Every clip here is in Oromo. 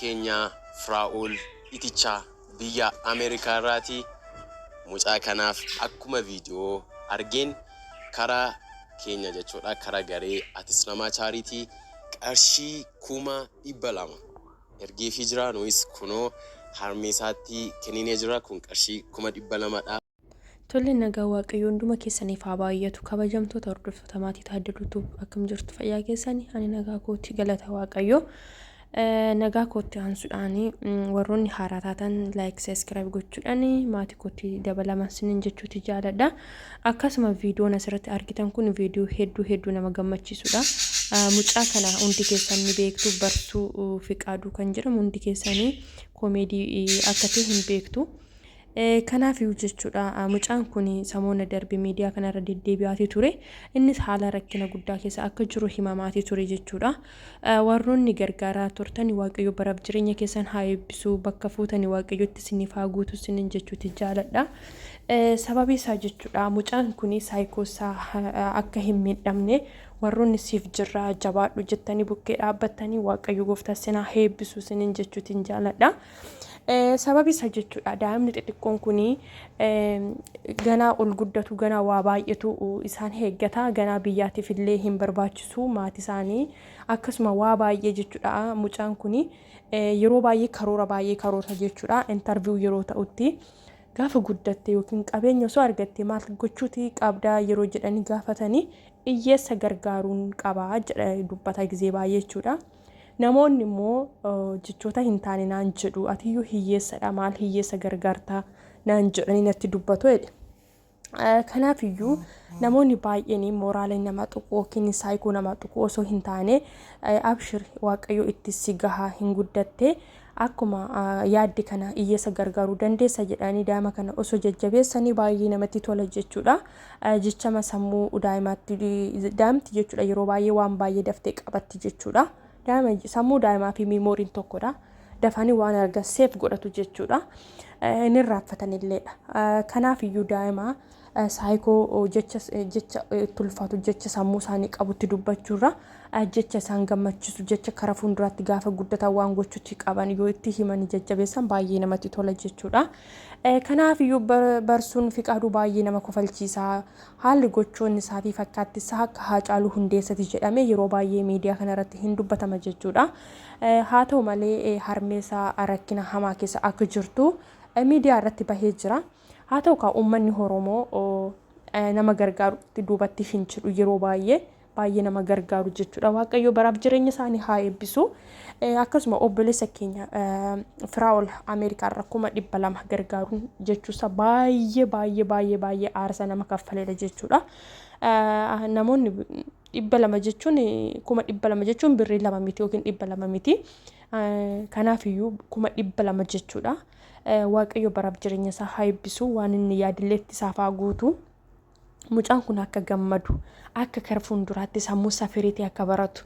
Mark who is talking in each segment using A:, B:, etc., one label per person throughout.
A: keenya Firaa'ol Itichaa biyya Ameerikaa irraati. Mucaa kanaaf akkuma viidiyoo argeen karaa keenya jechuudha karaa garee Atis Namaa Chaariitii qarshii 200,000 ergeefii jira. Nuyis kunoo harmee isaatti kenninee jira. Kun qarshii 200,000 dha.
B: Tole, nagaa Waaqayyoo hunduma keessaniif haa baay'atu. Kabajamtoota hordoftoota maatii Taaddaluu Tube, akkam jirtu? Fayyaa keessanii? Ani nagaa kooti, galata Waaqayyoo. Nagaa kootti aansuudhaan, warroonni haaraa taatan like, subscribe gochuudhaan maatii kootti dabalaman sinin jechuuti jaaladha. Akkasuma viidiyoon asirratti argitan kun viidiyoo hedduu hedduu nama gammachiisudha. Mucaa kana hundi keessan ni beektu, Barsuu Fiqaaduu kan jedhamu, hundi keessanii koomeedii akka ta'e hin beektu. Kanaafiyyuu jechuudha, mucaan kun samoona darbe miidiyaa kanarra deddeebi'aatii ture. Innis haala rakkina guddaa keessa akka jiru himamaatii ture jechuudha. Warroonni gargaaraa turtan, Waaqayyo baraaf jireenya keessan haa eebbisu, bakka fuutani Waaqayyotti isiniif haa guutu isinin jechuuti jaaladha. Sababii isaa jechuudha, mucaan kun saayikoosaa akka hin miidhamne warroonni siif jirraa, jabaadhu jettanii bukkee dhaabbattanii, Waaqayyo gooftaa isin haa eebbisu isinin jechuutiin jaaladha. Sababi isaa jechuudha, daa'imni xixiqqoon kun ganaa ol guddatu, ganaa waa baay'eetu isaan eeggata, ganaa biyyaatiif illee hin barbaachisu, maatii isaanii akkasuma waa baay'ee jechuudha. Mucaan kun yeroo baay'ee karoora baay'ee karoorsa jechuudha. Intarviiw yeroo ta'utti, gaafa guddatte yookiin qabeenya osoo argatte maal gochuuti qabdaa yeroo jedhanii gaafatanii, hiyyeessa gargaaruun qabaa jedha dubbata gizee baay'ee jechuudha. Namoonni immoo jechoota hin taane naan jedhu, atiyyuu hiyyeessadha, maal hiyyeessa gargaartaa naan jedhanii natti dubbatu jedhe. Kanaaf iyyuu namoonni baay'een mooraala nama tuqu yookiin saayikoo nama tuqu osoo hin taane, abshir, Waaqayyo itti si gahaa, hin guddatte, akkuma yaadde kana hiyyeessa gargaaruu dandeessa jedhanii daa'ima kana osoo jajjabeessanii baay'ee namatti tola jechuudha. Jechama sammuu daa'imaatti, daa'imti jechuudha yeroo baay'ee waan baay'ee daftee qabatti jechuudha. Daa'ima sammuu daa'imaa fi miimooriin tokkodha. Dafanii waan argan seef godhatu jechuudha. Inni irraanfatanilleedha. Kanaaf iyyuu daa'ima saayikoo jecha jecha itti ulfaatu, jecha sammuu isaanii qabutti dubbachuurra, jecha isaan gammachiisu, jecha karaa fuulduraatti gaafa guddatan waan gochuutti qaban yoo itti himanii jajjabeessan baay'ee namatti tola jechuudha. Kanaaf iyyuu Barsuun Fiqaaduu baay'ee nama kofalchiisa. Haalli gochoonni isaa fi fakkaatti isaa akka Haacaaluu Hundeessati jedhamee yeroo baay'ee miidiyaa kanarratti hin dubbatama jechuudha. Haa ta'u malee, harmee isaa rakkina hamaa keessa akka jirtu miidiyaa irratti bahee jira. Haa ta'u kaa, uummanni Oromoo nama gargaarutti duubatti hin jedhu, yeroo baay'ee baay'ee nama gargaaru jechuudha. Waaqayyo baraaf jireenya isaanii haa eebbisu. Akkasuma obboleessa keenya Firaa'ol Ameerikaa irra 200,000 gargaaruun jechuusa baay'ee baay'ee baay'ee baay'ee aarsaa nama kaffaledha jechuudha. Namoonni 200 jechuun, 200,000 jechuun birrii 2 miti yookiin 200 miti. Kanaaf iyyuu 200,000 jechuudha. Waaqayyo baraaf jireenya isaa haa eebbisu, waan inni yaadilleetti isaaf haa guutu. Mucaan kun akka gammadu, akka kara fuulduraatti sammuu safiriitii akka baratu,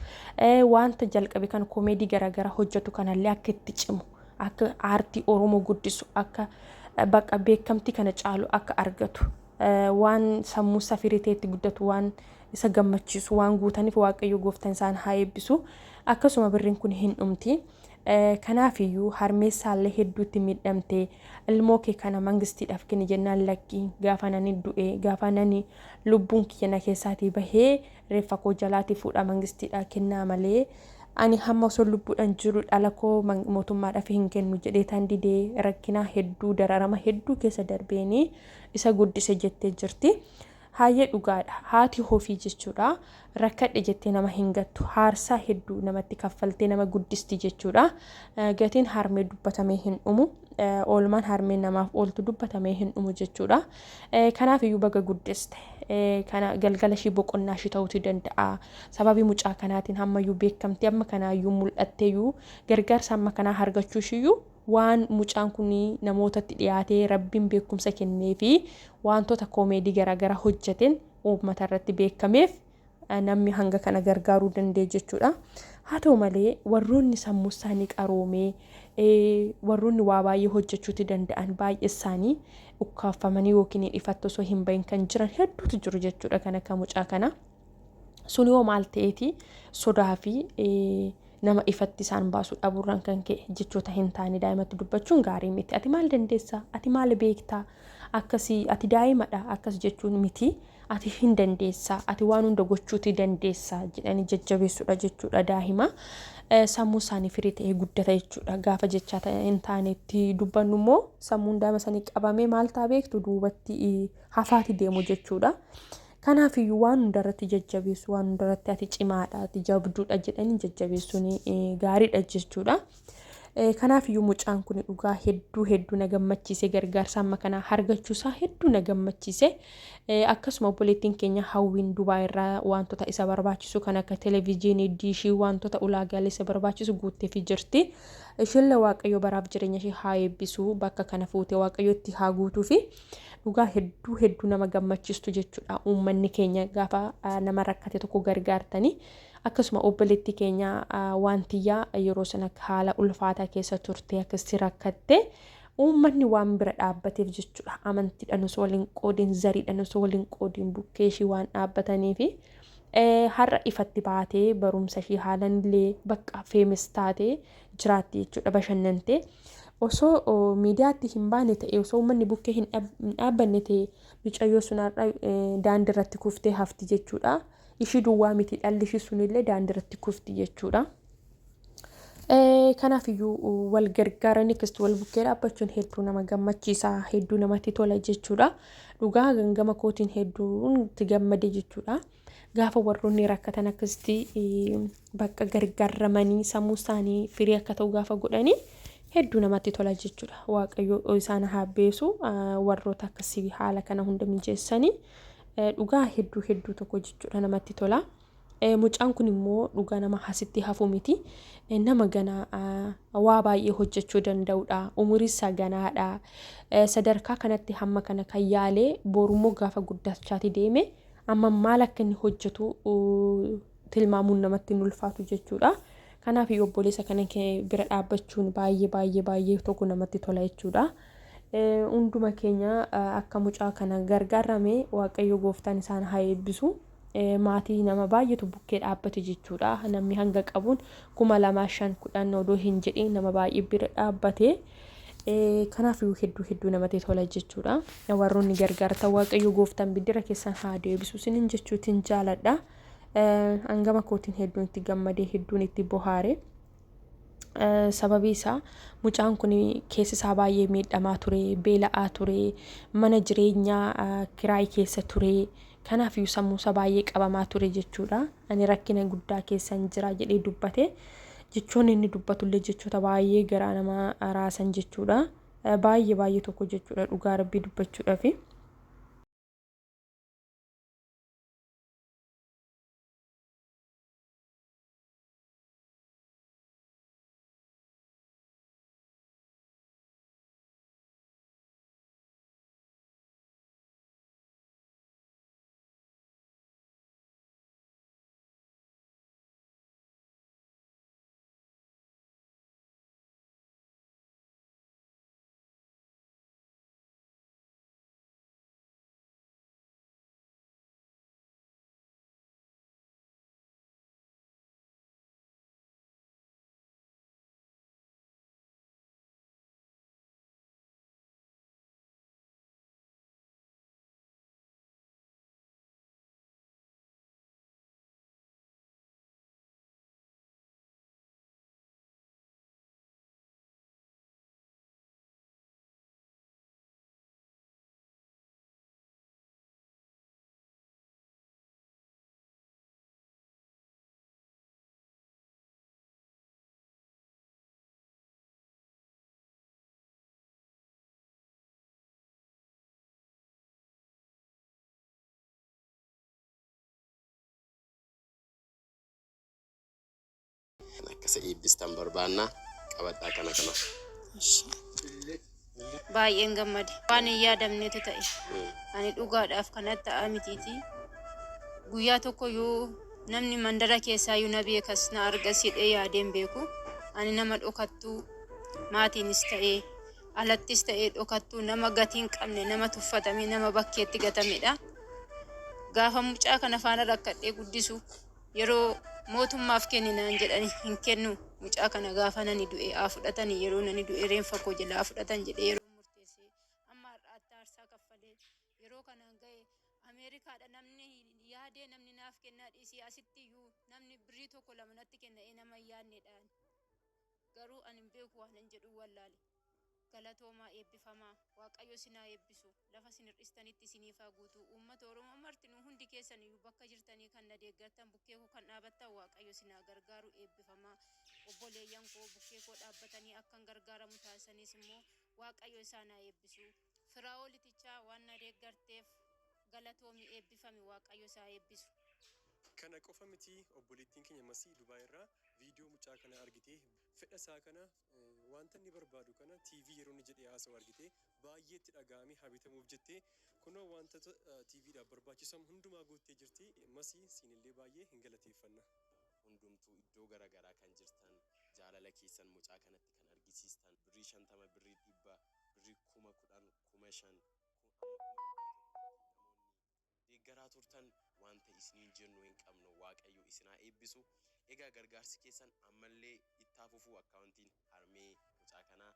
B: wanta jalqabe kan koomeedii garaagaraa hojjetu kanallee akka itti cimu, akka aartii Oromoo guddisu, akka bakka beekamtii kana caalu akka argatu, waan sammuu safiriiteetti guddatu, waan isa gammachiisu waan guutaniif, Waaqayyo gooftaan isaan haa eebbisu. Akkasuma birriin kun hin dhumti. Kanaaf iyyuu harmeessaallee hedduutti miidhamte, ilmoo kee kana mangistiidhaaf kenni jennaan, lakkii, gaafa nani du'e, gaafa nani lubbuun kiyya na keessaatii bahee, reeffa koo jalaatii fuudhaa mangistiidhaa kennaa malee, ani hamma osoo lubbuudhaan jiru dhala koo mootummaadhaaf hin kennu jedhee tan didee, rakkinaa hedduu, dararama hedduu keessa darbeenii isa guddise jettee jirti. Haayye, dhugaadha. Haati hofii jechuudha. Rakkadhe jettee nama hin gattu. Haarsaa hedduu namatti kaffaltee nama guddisti jechuudha. Gatiin harmee dubbatamee hin dhumu. Oolmaan harmeen namaaf ooltu dubbatamee hin dhumu jechuudha. Kanaaf iyyuu baga guddiste. Kana galgala ishii boqonnaa ishii ta'uutii danda'a. Sababii mucaa kanaatiin hammayyuu beekamtee, amma kanaayyuu mul'atteeyyuu, gargaarsa amma kanaa argachuu ishiiyyuu, waan mucaan kun namootatti dhiyaatee Rabbiin beekumsa kennee fi wantoota koomeedii garaagaraa hojjeteen uummata irratti beekameef namni hanga kana gargaaruu danda'e jechuudha. Haa ta'u malee, warroonni sammuu isaanii qaroomee, warroonni waa baay'ee hojjechuuti danda'an baay'ee isaanii ukkaafamanii yookiin ifatti osoo hin bahin kan jiran hedduutu jiru jechuudha, kan akka mucaa kana. Sun yoo maal ta'eeti, sodaa fi Nama ifatti isaan baasuu dhabuurraan kan ka'e jechoota hin taane daa'imatti dubbachuun gaarii miti. Ati maal dandeessaa? Ati maal beektaa? Akkasii ati daa'imadha akkas jechuun miti. Ati hin dandeessaa, ati waan hunda gochuuti dandeessaa jedhanii jajjabeessuudha jechuudha daa'ima. Sammuu isaanii firii ta'ee guddata jechuudha. Gaafa jechaa hin taanetti dubbannu immoo sammuun daa'ima sanii qabamee maal ta'a beektu duubatti hafaati deemu jechuudha. Kanaafiyyuu waan hundarratti jajjabeessu, waan hundarratti ati cimaadha, ati jabduudha jedhanii jajjabeessuun gaariidha jechuudha. Kanaafiyyuu mucaan kun dhugaa hedduu hedduu na gammachiise, gargaarsa amma kanaa argachuusaa hedduu na gammachiise. Akkasuma obboleettiin keenya Hawwiin Dubaay irraa wantoota isa barbaachisu kan akka televezyiinii, diishii, wantoota ulaagaalee isa barbaachisu guutteefii jirti. Isheellee Waaqayyo baraaf jireenya ishee haa eebbisu, bakka kana fuutee Waaqayyo itti haa guutuufi. Dhugaa hedduu hedduu nama gammachiistu jechuudha. Uummanni keenya gaafa nama rakkate tokko gargaartanii, akkasuma obboleettii keenya Waantiyyaa yeroo sana haala ulfaataa keessa turte akkasitti rakkatte uummanni waan bira dhaabbateef jechuudha. Amantiidhaan osoo waliin qoodiin, zariidhaan osoo waliin qoodiin bukkee ishii waan dhaabbataniifi har'a ifatti baatee barumsa ishii haalan illee bakka feemis taatee jiraatti jechuudha, bashannantee. Osoo miidiyaatti hin baane ta'e, osoo uummanni bukkee hin dhaabbanne ta'e, mucayyoo sun har'a daandii irratti kuftee hafti jechuudha. Ishii duwwaa miti, dhalli ishii sunillee daandii irratti kufti jechuudha. Kanaafiyyuu wal gargaaranii akkasitti wal bukkee dhaabbachuun hedduu nama gammachiisa, hedduu namatti tola jechuudha. Dhugaa gangama kootiin hedduun itti gammade jechuudha. Gaafa warroonni rakkatan akkasitti bakka gargaaramanii sammuu isaanii firii akka ta'u gaafa godhanii hedduu namatti tola jechuudha. Waaqayyo isaan haa beesu warroota akkasii haala kana hunda mijeessanii, dhugaa hedduu hedduu tokko jechuudha namatti tola. Mucaan kun immoo dhugaa nama asitti hafu miti. Nama ganaa waa baay'ee hojjechuu danda'udha. Umurii isaa ganaadha. Sadarkaa kanatti hamma kana kan yaalee borummoo gaafa guddachaati deeme amma maal akka inni hojjetu tilmaamuun namatti hin ulfaatu jechuudha. Kanaaf obboleessa kana bira dhaabbachuun baay'ee baay'ee baay'ee tokko namatti tola jechuudha. Hunduma keenya akka mucaa kana gargaarame Waaqayyo gooftaan isaan haa eebbisu. Maatii nama baay'eetu bukkee dhaabbate jechuudha. Namni hanga qabuun 2,000, 5, 10 odoo hin jedhiin nama baay'ee bira dhaabbate. Kanaaf hedduu hedduu namatti tola jechuudha. Warroonni gargaartan Waaqayyo gooftaan biddira keessan haa deebisu isiniin jechuutiin jaaladha. Hangama kootiin hedduun itti gammadee hedduun itti bohaare. Sababii isaa mucaan kun keessi isaa baay'ee miidhamaa ture, beela'aa ture, mana jireenyaa kiraayii keessa ture. Kanaaf sammuu isaa baay'ee qabamaa ture jechuudha. Ani rakkina guddaa keessan jira jedhee dubbate. Jechoonni inni dubbatullee jechoota baay'ee garaa nama raasan jechuudha. Baay'ee baay'ee tokko jechuudha dhugaa rabbii dubbachuudhaafi.
A: Akkasa eebbistan barbaannaa qabadhaa kana kana.
C: Baay'een gammade. Waan hin yaadamnetu ta'e. Ani dhugaadhaaf kanatti ta'a mitiiti. Guyyaa tokko yoo namni mandara keessaa iyyuu na beekas na argas jedhee yaadeen beeku. Ani nama dhokattuu, maatiinis ta'ee alattis ta'ee dhokattuu, nama gatii hin qabne, nama tuffatame, nama bakkeetti gatamedha. Gaafa mucaa kana faana rakkadhee guddisu yeroo Mootummaaf kenni naan jedhani hin kennu mucaa kana gaafa nani du'e haa fudhatani yeroo nani du'e reenfa koo jalaa haa fudhatan jedhee yeroo murteessee amma har'aatti aarsaa kaffalee yeroo kanaan ga'e Ameerikaadha namni yaadee namni naaf kennaa dhiisii asitti iyyuu namni birrii tokko lama natti kenna nama hin yaadnedhaan garuu ani hin beeku waan hin jedhu wallaale. Galatoomaa eebbifamaa Waaqayyo isin haa eebbisu lafa isin hir'istanitti isiniif haa guutu uummata Oromoo martinuu hundi keessan iyyuu bakka jirtanii kan na deeggartan bukkee koo kan dhaabattan Waaqayyo isin haa gargaaru eebbifamaa obboleeyyan koo bukkee koo dhaabbatanii akkan gargaaramu taasisaniis immoo Waaqayyo isaan haa eebbisu. Firaa'ol Itichaa waan na deeggarteef galatoomi eebbifami Waaqayyo si haa eebbisu.
D: Kana qofa miti obboleettiin keenya Masii Dubaay irraa viidiyoo mucaa kanaa argitee fedha isaa kana wanta inni barbaadu kana TV yeroo inni jedhee haasa'u argitee baay'ee itti dhaga'amee haa bitamuuf jettee kunoo wantoota TV dhaaf barbaachisan hundumaa guuttee jirti. Masii siinillee baay'ee hin galateeffanna.
A: Hundumtuu iddoo gara garaa kan jirtan jaalala keessan mucaa kanatti kan argisiistan birrii 50, birrii 100, birrii 10,000, 5,000, amma 100,000tti namoonni deeggaraa turtan wanta isiniin jennu hin qabnu Waaqayyo isin haa eebbisu. Egaa gargaarsi keessan ammallee itti haa fufu akkaawuntiin harmee mucaa kanaa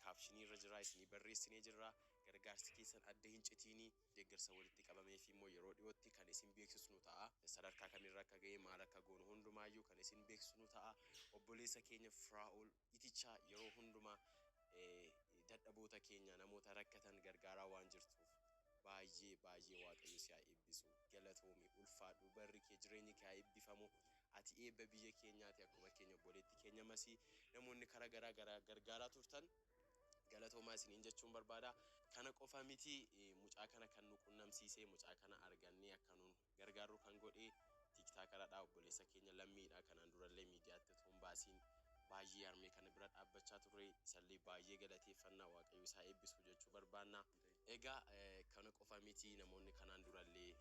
A: kaapshinii irra jira isinii barreessinee jirra. Gargaarsi keessan adda hin citiinii deeggarsa walitti qabameef immoo yeroo dhiyootti kan isin beeksisnu ta'a. Sadarkaa kamirra akka ga'e maal akka goonu hundumaayyuu kan isin beeksisnu ta'a. Obboleessa keenya Firaa'ol Itichaa yeroo hundumaa dadhaboota keenya namoota rakkatan gargaaraa waan jirtuuf baay'ee baay'ee Waaqayyo si haa eebbisu. Galatoomi, ulfaadhu, barri kee jireenyi kee haa eebbifamu. Ati eebba biyya keenyaati akkuma keenya obboleetti keenya Masii namoonni karaa garaa garaa gargaaraa turtan galatoomaa isiniin jechuun barbaada. Kana qofa miti mucaa kana kan nu qunnamsiise mucaa kana argannee akka nuun gargaarru kan godhe tiktaakeradha obboleessa keenya Lammiidha kanaan durallee miidiyaatti otoo hin baasiin baay'ee harmee kana bira dhaabbachaa turre isallee baay'ee galateeffannaa Waaqayyo isaa eebbisu jechuu barbaanna. Egaa kana qofa miti namoonni kanaan durallee